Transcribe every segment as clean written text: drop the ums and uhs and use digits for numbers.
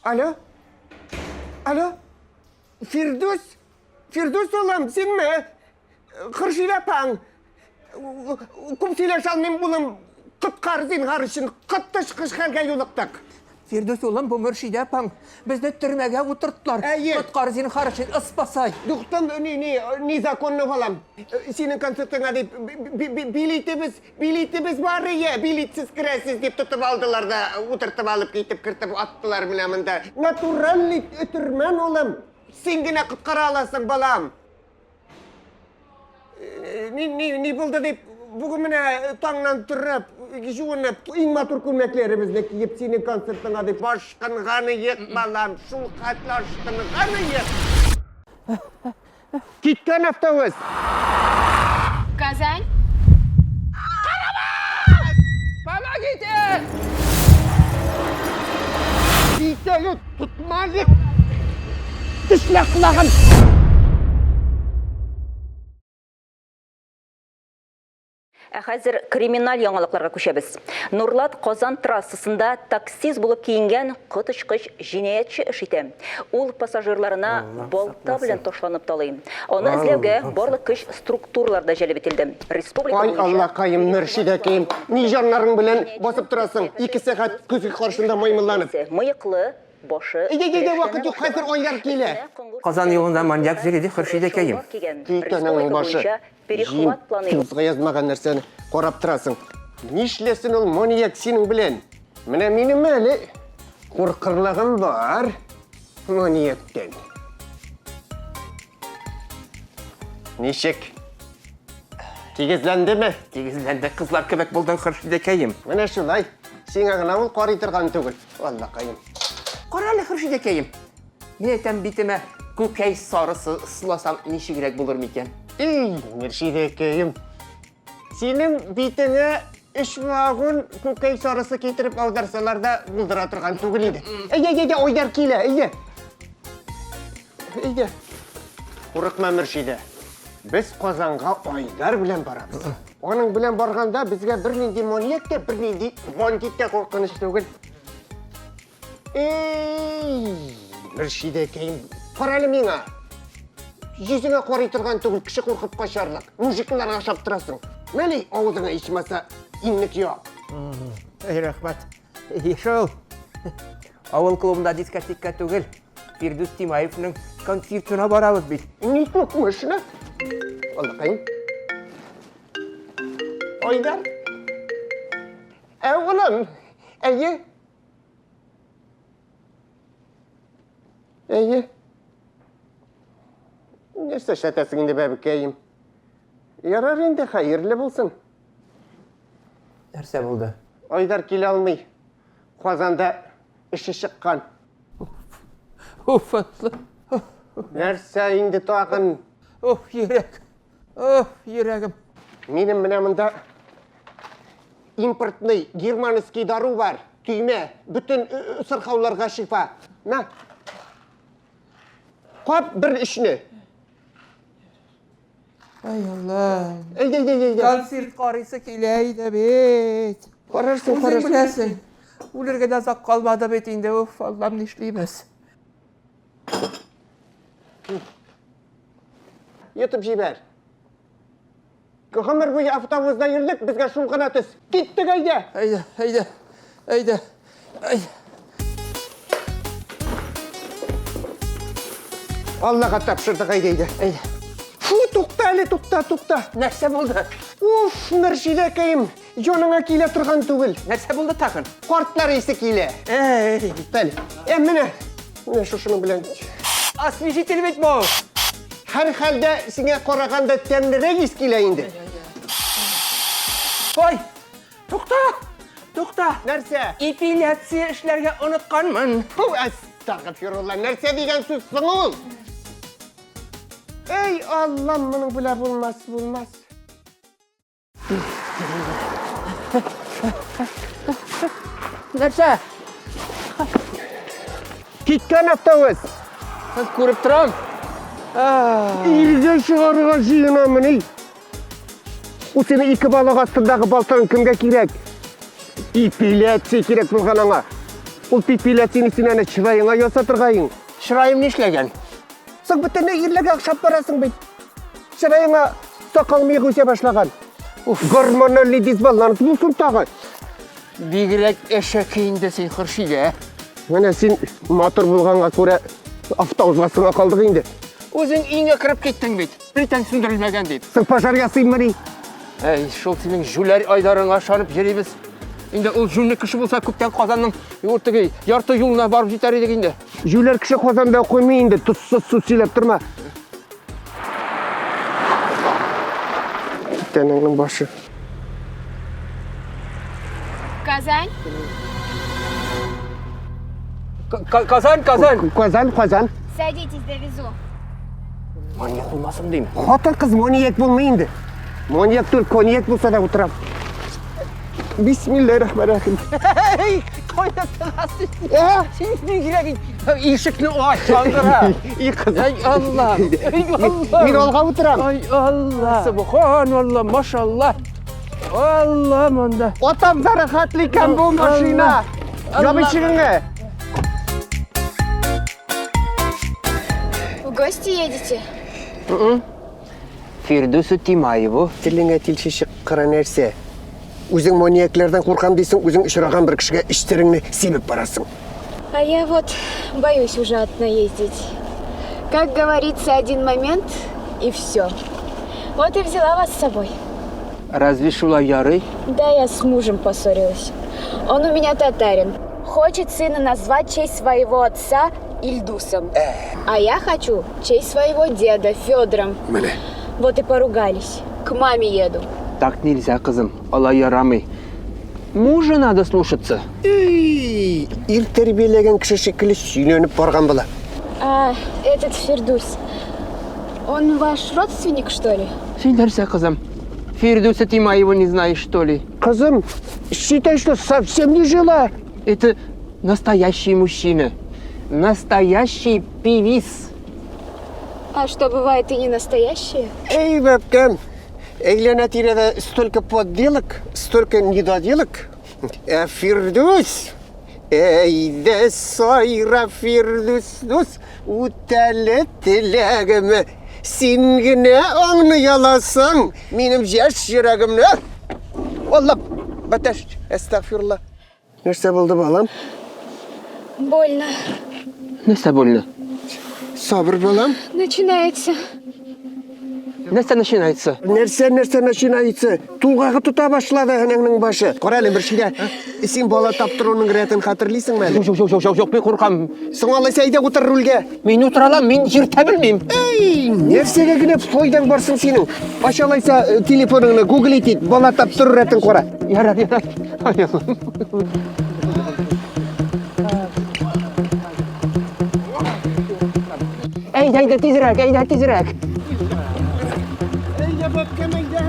Алло? Алло? Фирдүс? Фирдүс улым, синме? Хөршидә апаң. Күп сөйләшә алмыйм, улым. Коткар зинһар өчен, коточкыч хәлгә юлыктык. Фирдүс улым, бу Мөршидә апаң. Безне төрмәгә утырттылар. Әйе. Коткар зинһар өчен, ыспасай. Духтым, ни, ни, незаконно балам. Синең концертыңа дип билетебез, билетебез бар ие, билетсез керәсез дип тотып алдылар да, утыртып алып китеп кертеп аттылар менә монда. Натуральный өтермән, улым. Син генә коткара аласың, балам. Ни, ни, ни булды дип, бүген менә таңнан торып, жуынып, иң матур күлмәкләребезне киеп, синең концертыңа дип ашкынган иек, балам, шул хәтле ашкынган иек. Киткән автобус. Казань. Помогите! Битәле тотмалык. Тешлә колагын. Ә хәзер криминаль яңалыкларга күчәбез. Нурлат Казан трассасында таксист булып киенгән коточкыч җинаятьче эш итә. Ул пассажирларына балта белән ташланып талый. Аны эзләүгә барлык көч структуралар да җәлеп ителде. Республика Ай, буенча Аллакаем, Мөршидәкәем, ни җаннарың белән басып торасың? Ике сәгать көзге каршында маймылланып. Мыеклы, башы Әйдә, әйдә, вакыт юк, хәзер айлар килә. Казан юлында маньяк йөри, ди Хөршидәкәем. Киткән аның башы. Җим, тузга язмаган нәрсәне карап торасың. Нишләсен ул маньяк синең белән? Менә минем әле куркырлыгым бар маньяктан. Ничек? Тигезләндеме? Тигезләнде, кызлар кебек булдың, Хөршидәкәем. Менә шулай. Сиңа гына ул карый торган түгел. Аллакаем. Кара әле, Хөршидәкәем. Мин әйтәм битемә күкәй сарысы сыласам ничегрәк булыр микән? Эй, Мөршидәкәем. Синең битеңә өч вагон күкәй сарысы китереп аударсалар да булдыра торган түгел иде. Әйдә, әйдә, Айдар килә, әйдә. Әйдә. Курыкма, Мөршидә. Без Казанга Айдар белән барабыз. Аның белән барганда безгә бернинди маньяк та, бернинди бандит та куркыныч түгел. Эй, Мөршидәкәем, кара әле миңа. Йөзеңә карый торган түгел, кеше куркып качарлык. Мужикларга ошап торасың. Мәли, авызыңа ичмаса иннек яп. Эй, рәхмәт. Шул. Авыл клубында дискотека түгел. Фирдүс Тимаевның концертына барабыз бит. Не только машина. Аллакаем. Айдар. Ә, улым, әйе. Әйе. Нәрсә эшләтәсең инде, бәбекәем? Ярар инде, хәерле булсын. Нәрсә булды? Айдар килә алмый. Казанда эше чыккан. Уф, Аслы. Нәрсә инде тагын? Уф, йөрәк. Уф, йөрәгем. Минем менә монда импортный германский дару бар. Төймә, бөтен э, э, сырхауларга шифа. На. Кап бер эшне. Ай Аллам. Әйдә, әйдә, әйдә. Концерт карыйсы килә иде бит. Карарсың, Үзең карарсың. беләсең. Үлергә дә озак калмады бит инде. Уф, Аллам, нишлибез? Йотып җибәр. Гомер буе автобуста йөрдек, безгә шул гына төс. Киттек әйдә. Әйдә, әйдә, әйдә. Әйдә. Аллага тапшырдык, әйдә, әйдә. Әйдә. Фу, тукта әле, тукта, тукта. Нәрсә булды? Уф, Мөршидәкәем, җаныңа килә торган түгел. Нәрсә булды тагын? Картлар исе килә. Әй, Тукта әле. Ә менә, менә шушының белән. Освежитель бит бу. Һәр хәлдә сиңа караганда тәмлерәк ис килә инде. Ой, тукта, тукта. Нәрсә? Эпиляция эшләргә онытканмын. Фу, әстәгъфирулла, нәрсә дигән сүз соң ул? Эй, Аллам, моның белән булмас, булмас. Нәрсә? Киткән автобус. Күреп торам. Иргә чыгарырга җыенамыни? Ул синең ике балык астындагы балтаң кемгә кирәк? Эпиляция кирәк булган аңа. Ул пипиляцияне син әнә чыраеңа ясатыргаең. Чыраем нишләгән? Соң бөтенләй ирләргә охшап барасың бит. Чыраеңа сакал мыек үсә башлаган. Гормональный дисбаланс булсын тагы. Бигрәк әшәке инде син, Хөршидә. Менә син матур булганга күрә автобусга сыңа калдык инде. Үзең өеңә кереп киттең бит. Плитәң сүндерелмәгән дип. Соң пожар ясыйммыни? Әй, шул синең җүләр Айдарыңа ышанып йөрибез. Инде ул җүнле кеше булса, күптән Казанның теге ярты юлына барып җитәр идек инде. Җүләр кеше Казанда укымый инде, тозсыз сүз сөйләп торма. Тәнеңнең башы. Казань? Казан, Казан. Казан, Казан. Садитесь, довезу. Маньяк булмасын дим. Хатын-кыз маньяк булмый инде. Маньяк түгел, коньяк булса да утырам. Бисмиллаһир-рахманир-рахим. Әй, кайда тыгасың? Син бигрәк ишекне ач, аңгыра. И кызым. Ай Алла. Ай Алла. Мин алга утырам. Ай Алла. Субханалла, машалла. Алла монда. Атам да рәхәтле икән бу машина. Яп ишегеңне. В гости едете? Фирдүсу Тимаеву. Телеңә тилче чыккыра нәрсә. Үзең маньяклардан куркам дисең, үзең очраган бер кешегә эчтереңне сибеп барасың. А я вот боюсь уже одна ездить. Как говорится, один момент и все. Вот и взяла вас с собой. Разве шулай ярый? Да, я с мужем поссорилась. Он у меня татарин. Хочет сына назвать в честь своего отца Ильдусом. А я хочу в честь своего деда Федором. Менә. Вот и поругались. К маме еду. Так нельзя, кызым. Алай ярамый. Мужа надо слушаться. Эй, ир тәрбияләгән кеше шикелле сөйләнеп барган була. А этот Фирдус, он ваш родственник, что ли? Син нәрсә, кызым? Фирдүса Тимаеву не знаешь, что ли? Кызым, считай, что совсем не жила. Это настоящий мужчина. Настоящий певиц. А что, бывает и не настоящие? Эй, бәбкәм, әйләнә тирәдә столько подделок, столько недоделок. Ә Фирдүс, әйдә сайра Фирдүс дус, үтәле теләгеме. Син генә аңлый аласың минем яшь йөрәгемне. Алла, бәтәш, әстәгъфирулла. Нәрсә булды, балам? Больно. Нәрсә больно? Сабыр, балам. Начинается. Нәрсә начинается? Нәрсә, нәрсә начинается? Тулгагы тота башлады әнәңнең башы. Кара әле бер шидә. Син бала таптыруның рәтен хәтерлисеңме әле? Юк, юк, юк, юк, юк, мин куркам. Соң алайса әйдә утыр рульгә. Мин утыра алам, мин йөртә белмим. Эй, нәрсәгә генә файдаң барсын синең? Ач алайса телефоныңны, гуглить ит, бала таптыру рәтен кара. Ярар, ярар. Ай, Аллам. Әйдә, әйдә, тизрәк, әйдә, тизрәк. Әйдә, бәбкәм, әйдә.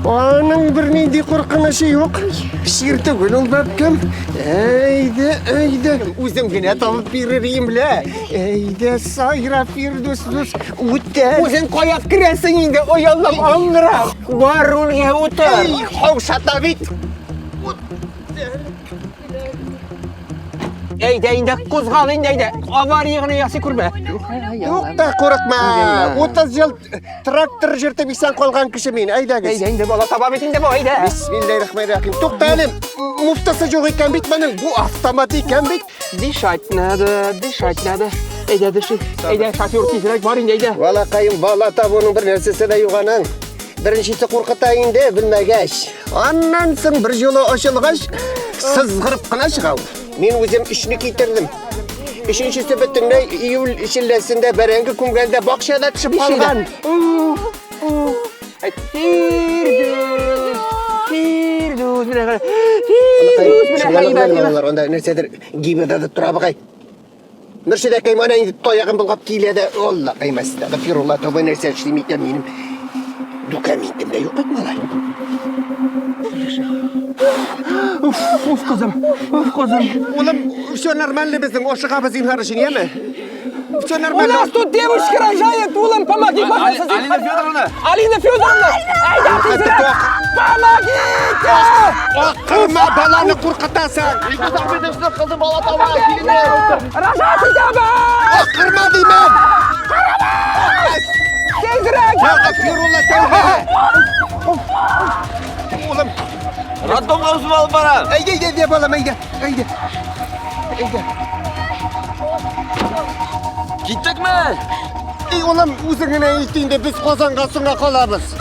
Аның бернинди куркынычы юк. Чир түгел ул, бәбкәм. Әйдә, әйдә. Үзем генә табып бирер идем лә. Әйдә, сайра, Фирдүс дус, үтә. Үзең кая керәсең инде, ой Аллам, аңгыра. Бар рульгә утыр. Эй, каушата бит. Әйдә инде, кузгал инде, әйдә. Авария гына ясый күрмә. Юк та курыкма. 30 ел трактор йөртеп исән калган кеше мин. Әйдәгез. Әйдә инде, бала таба бит инде бу, әйдә. Бисмиллаһир-рахманир-рахим. Тукта әле. Муфтасы юк икән бит моның. Бу автомат икән бит. Дышать надо, дышать надо. Әйдә, дыши. Әйдә, шофер тизрәк бар инде, әйдә. Балакаем, бала табуның бер нәрсәсе дә юк аның. Беренчесе куркыта инде, белмәгәч. Аннан соң бер юлы ачылгач, сызгырып кына чыга ул. Мин үзем өчне китердем. Өченчесе бөтенләй июль челләсендә бәрәңге күмгәндә бакчада төшеп калган. Фирдүс, Фирдүс, менә кара. Фирдүс, менә хәйбәт. Балалар, анда нәрсәдер гибәдә тора бугай. Мөршидәкәй менә инде таягын болгап килә дә, Алла каймас, әстәгъфирулла, тәүбә, нәрсә эшлим икән минем? Документым да юк бит, малай. Уф, уф, кызым, уф, кызым. Улым, все нормально безнең, ашыгабыз зинһар өчен, яме? Все У нормально. нас тут девушка рожает, улым, помоги, пожалуйста. Алина Федоровна! Алина Федоровна! Әйдә тизрәк! Помогите! Акырма, баланы куркытасың. Илдус Ахметовичны кызы бала таба, килене. Рожать итәбез! Акырма димән. Тизрәк! Әстәгъфирулла, тәүбә. Улым, Роддомга үзем алып барам. әйдә, әйдә, әйдә, балам, әйдә, әйдә. Әйдә. Киттекме? Ey улым, үзең генә әйт инде, без Казанга соңга калабыз.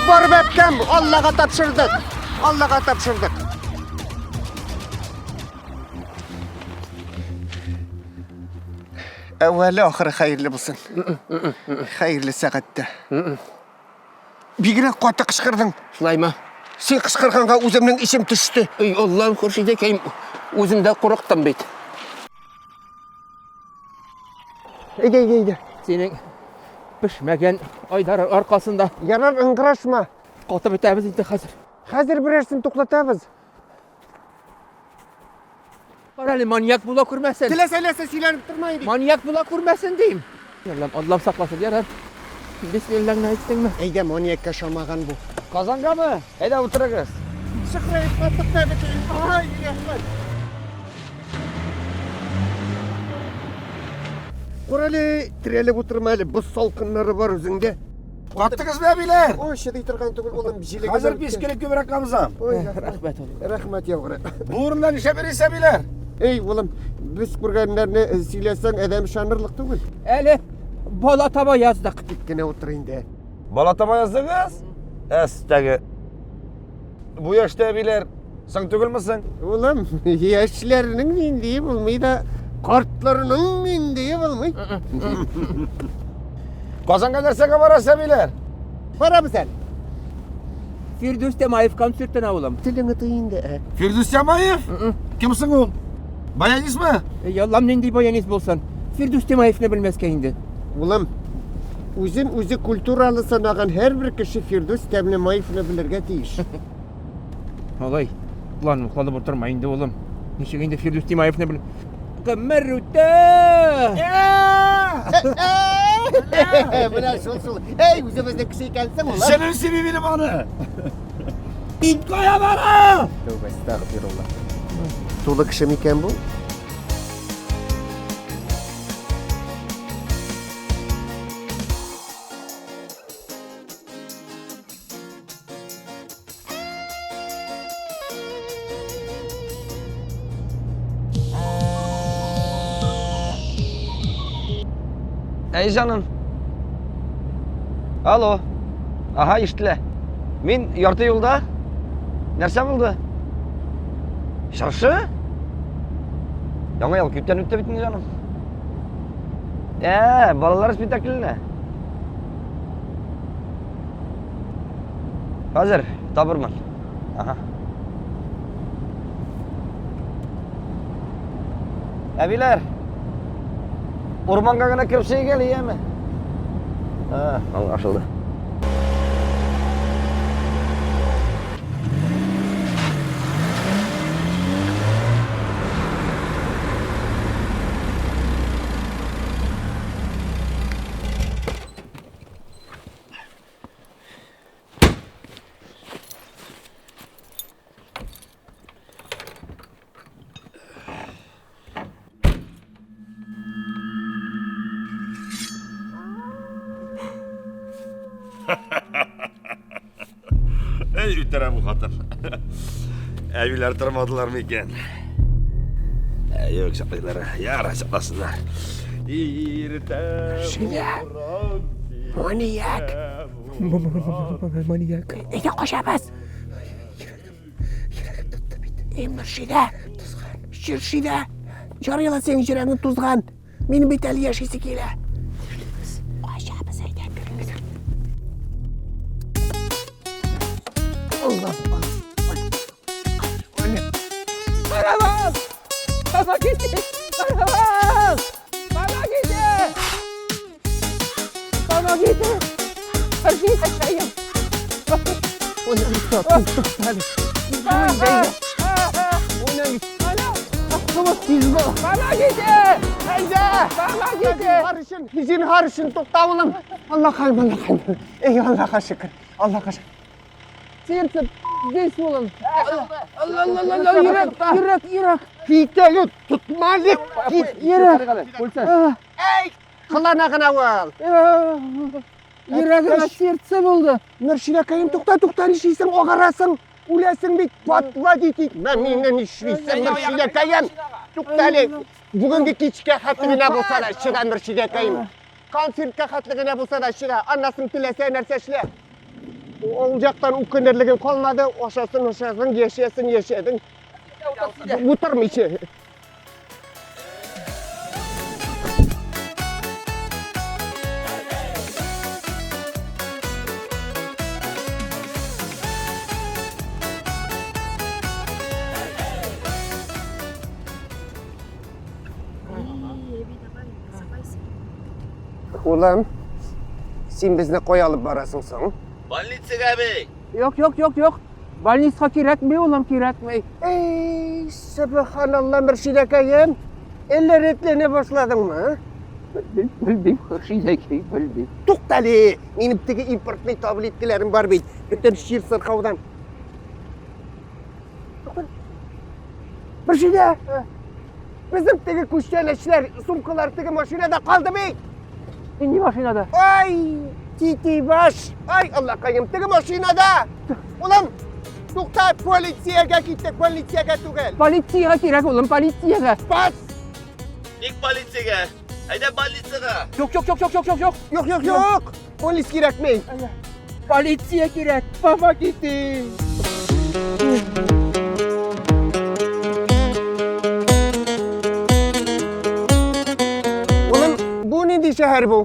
Барып әпкәм, Аллага тапшырдык. Аллага тапшырдык. Әүвәле ахыры хәерле булсын. Хәерле сәгатьтә. Бигрәк каты кычкырдың. Шулаймы? Син кычкырганга үземнең исем төште. Ey Аллам, Хуршидәкәем, үзем дә курыктым бит. Әйдә, әйдә, әйдә. Синең пешмәгән Айдар аркасында Ярар, ыңгырашма. катып бетәбез инде хәзер. Хәзер берәрсен туктатабыз. Кара әле, маньяк була күрмәсен. Теләсә нәрсә сөйләнеп торма инде. Маньяк була күрмәсен дим. Аллам, Аллам сакласын, ярар. Бисмиллаңны әйттеңме? Әйдә, маньякка ошамаган бу. Казангамы? Әйдә утырыгыз. Шыкраеп каттык та бит. Ай, рәхмәт. Кара әле, терәлеп утырма әле, боз салкыннары бар үзеңдә. Каттыгызмы, әбиләр? Ой, чыдый торган түгел, улым, җилеге. Хәзер биш килеп күбрәк кабызам. Ой, рәхмәт. Рәхмәт, улым. Рәхмәт, яугыры. Бу урында нишләп йөрисез, әбиләр? Эй, улым, без күргәннәрне сөйләсәң, адәм ышанырлык түгел. Әле бала таба яздык. Тик кенә утыр инде. Бала таба яздыгыз? Әстәге. Бу яшьтә әбиләр соң түгелме соң? Улым, яшьләрнең ниндие булмый да, картларның ниндие булмый. Казанга нәрсәгә барасыз, әбиләр? Барабыз әле. Фирдүс Тямаев концертына, улым. Телеңне тый инде, ә. Фирдүс Тямаев? Кем соң ул? Баянистмы? Эй, Аллам, нинди баянист булсын? Фирдүс Тямаевны белмәскә инде. Улым, үзен үзе культуралы санаган һәрбер кеше Фирдүс Тәмлемаевны белергә тиеш. Алай, план укланып утырма инде, улым. Ничек инде Фирдүс Тимаевны бел... Гомер үтә! Менә шул шул. Эй, үзебезнең кеше икәнсең, улым. Җаным сөйми минем аны. Мин кая барам? Тәүбә, әстәгъфирулла. Тулы кеше микән бу? Әй, җаным. Алло. Ага, ишетелә. Мин ярты юлда. Нәрсә булды? Чыршы? Яңа ел күптән үтте бит инде, җаным. Ә, балалар спектакленә. Хәзер табырмын. Ага. Әбиләр, урманга гына кереп чыгыйк әле, яме? А, аңлашылды. Әй, үтерә бу хатын. Әбиләр тормадылар микән? Ә, юк, саклыйлар. Яра, сакласыннар. Иртә. Маньяк. Маньяк. Әйдә качабыз. Йөрәгем тотты бит. Эй, Мөршидә. Тузган. Чыршидә. Ярый ла синең йөрәгең тузган. Минем бит әле яшисе килә. Качабыз, әйдә, керегез. Allah. Карабыз! Помогите! Карабыз! Помогите! Помогите! Хуршидәкәем! Уның бул, тиз бул. Помогите! Әйдә! Помогите! Зинһар өчен, зинһар өчен тукта, улым. Аллакаем, Аллакаем. Эй, Аллага шөкер. Аллага шөкер. Сердце здесь, улым. Алла, алла, алла, йөрәк, йөрәк, йөрәк. Кит әле, тотма әле. Кит. Йөрәк. Эй, кылана гына ул. Йөрәгемә сердце булды. Мөршидәкәем, тукта, тукта, нишлисең, агарасың. Үләсең бит, подводить итмә мине, нишлисең, Мөршидәкәем. Тукта әле. Бүгенге кичкә хәтле генә булса да чыда, Мөршидәкәем. Концертка хәтле генә булса да чыда. Аннан теләсә нәрсә эшлә. Ул яктан үкенерлегең калмады. Ашасын, ашасын, яшәсен, яшәдең. Утырмыйча. Улым, син безне кая алып барасың соң? Больницага, әби. Юк, юк, юк, юк. Больницага кирәкми, улым, кирәкми. Эй, сөбханалла, Мөршидәкәем, әллә рәтләнә башладыңмы? Белмим, белмим, Хөршидәкәй, белмим. Туктале, минем теге импортный таблеткаларым бар бит, бөтен чир сырхаудан. Мөршидә, безнең теге күчтәнәчләр, сумкалар теге машинада калды бит. Нинди машинада? Ай, тити баш, ай, Аллакаем, теге машинада. Улым, тукта, полициягә киттек, полициягә түгел. Полициягә кирәк, улым, полициягә. Бас! Ник полициягә? Әйдә больницага. Юк, юк, юк, юк, юк, юк, юк. Юк, юк, юк! Полис кирәкми. Полиция кирәк. Помогите. Улым, бу нинди шәһәр бу?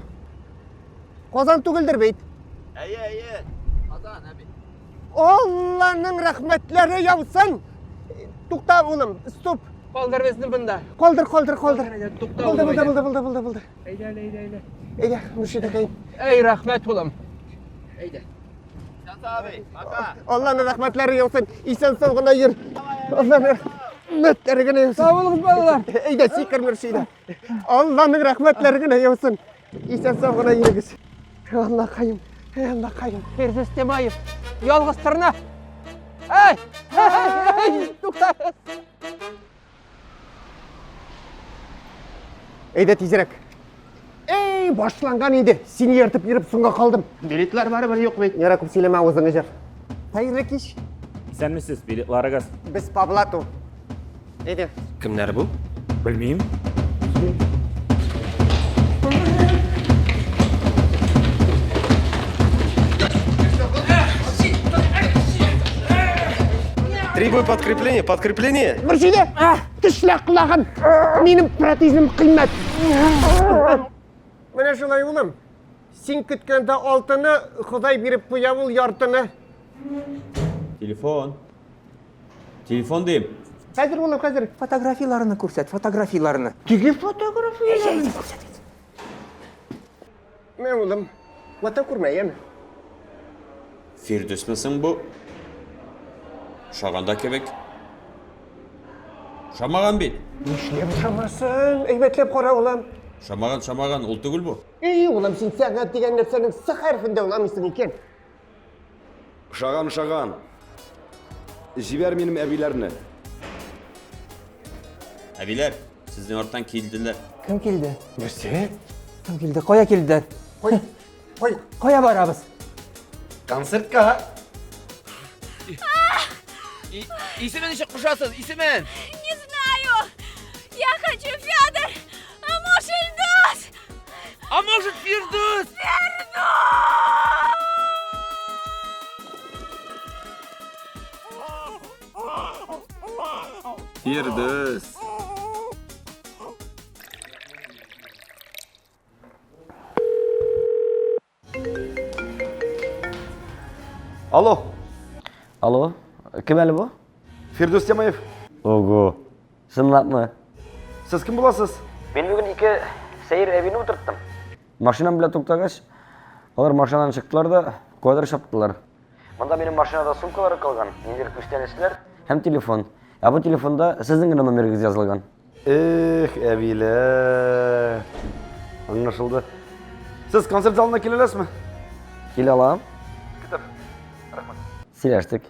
Казан түгелдер бит. Әйе, әйе. Казан, әби. Алланың рәхмәтләре яусын. Тукта, улым, стоп. Калдыр безне монда. Калдыр, калдыр, калдыр. Тукта, Булды, улым, булды, әйдә. булды, булды, булды, булды. Әйдә, әйдә, әйдә. Әйдә, Мөршидәкәем. Әй, рәхмәт, улым. Әйдә. Әби, пока. Алланың рәхмәтләре яусын. Исән сау гына йөр. Алланың рәхмәтләре генә яусын. Сау булыгыз, балалар. Әйдә, сикер, Мөршидә. Алланың рәхмәтләре генә яусын. Исән сау гына йөрегез. Аллакаем, эй, Аллакаем. Фирдүс Тимаев. Ялгыз торна. Әй, әй, әй, туктагыз. Әйдә тизрәк. Эй, башланган инде. Сине ияртеп йөреп соңга калдым. Билетлар барыбер юк бит. Яра күп сөйләмә, авызыңны җыр. Хәерле кич. Исәнмесез, билетларыгыз. Без по блату. Әйдә. Кемнәр бу? Белмим. Требую подкрепление, подкрепление! Мөршидә, тешлә колагын. Минем протезым кыйммәт. Менә шулай, улым. Син көткәндә алтыны, Ходай биреп куя ул яртыны. Телефон. Телефон дим. Хәзер, улым, хәзер. Фотографияләрне күрсәт, фотографияләрне. Теге фотографияләрне. Менә, улым, вата күрмә, яме. Фирдүсме соң бу? Ошаган да кебек. Ошамаган бит. Нишләп ошамасын? Әйбәтләп кара, улым. Ошамаган, ошамаган, ул түгел бу. Эй, улым, син сәнгать дигән нәрсәнең с хәрефен дә аңламыйсың икән. Ошаган, ошаган. Җибәр минем әбиләрне. Әбиләр, сезнең арттан килделәр. Кем килде? Нәрсә? Кем килде? Кая килделәр? Кой, кой. Кая барабыз? Концертка. Исемен ничек кушасыз? Исемен? Не знаю. Я хочу Федор, а может Ильдус? А может Фирдүс? Фирдүс. Алло, Алло, кем әле бу? Фирдүс Тямаев. Ого, чынлапмы? Сез кем буласыз? Мин бүген ике сәер әбине утырттым. Машинам белән туктагач, алар машинадан чыктылар да, каядыр чаптылар. Монда минем машинада сумкалары калган, ниндидер күчтәнәчләр һәм телефон. Ә бу телефонда сезнең генә номерыгыз язылган. Эх, әбиләр. Аңлашылды. Сез концерт залына килә аласызмы? Килә алам. Көтәм. Рәхмәт. Сөйләштек.